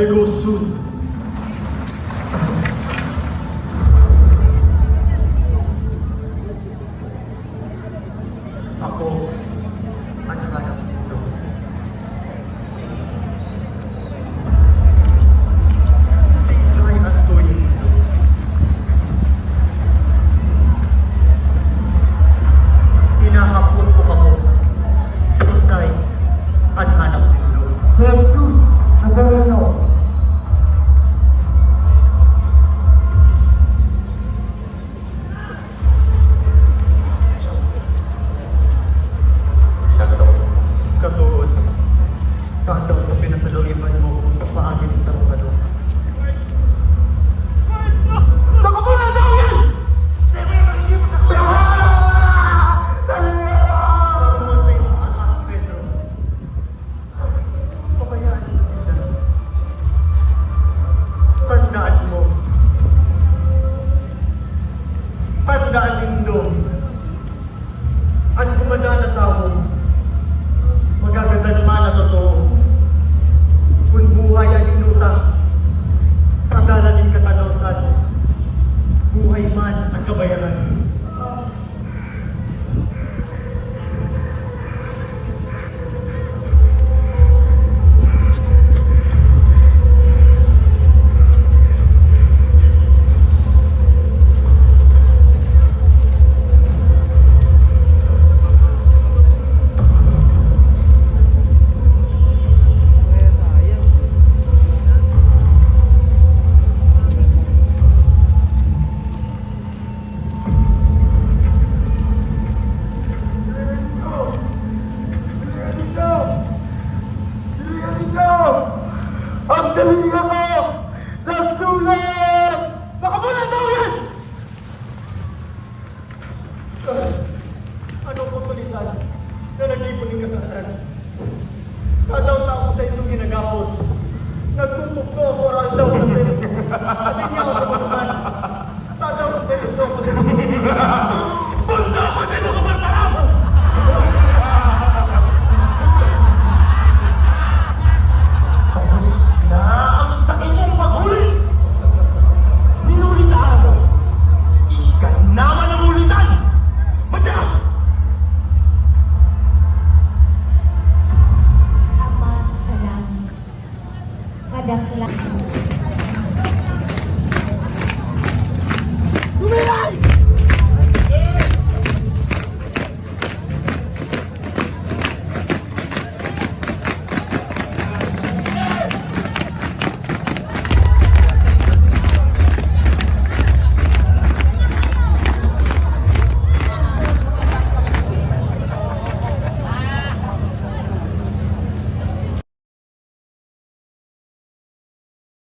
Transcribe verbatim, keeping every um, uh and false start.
Gusto. Ako ang hanap nindo. Siisay an tuyang nindo? Hinahapot ko kamo, siisay an hanap nindo? Si Jesus Nazareno. Siya daw. Katood, tadaw na pinasaluliban mo ko sa paagi ni sarong kadong. Nakapula daw yan! Dahil mo naman hindi mo sa kuya! Sarong sa iyong alas, Pedro. Pabayaan mo sila. Tandaan mo. Tandaan nindo. An dumadaan na tawo, magagadan man na totoo. Kun buhay an inuta, sa dalan nin katanosan, buhay man an kabayaran. Diri ako! Diri ako! Diri ako! Ang diri ako! Nagsulat! Makabulan daw yan! Ano ko tulisan na naggibo nin kasalanan? Tadaw ta ako saindong ginagapos. Nagtutukdo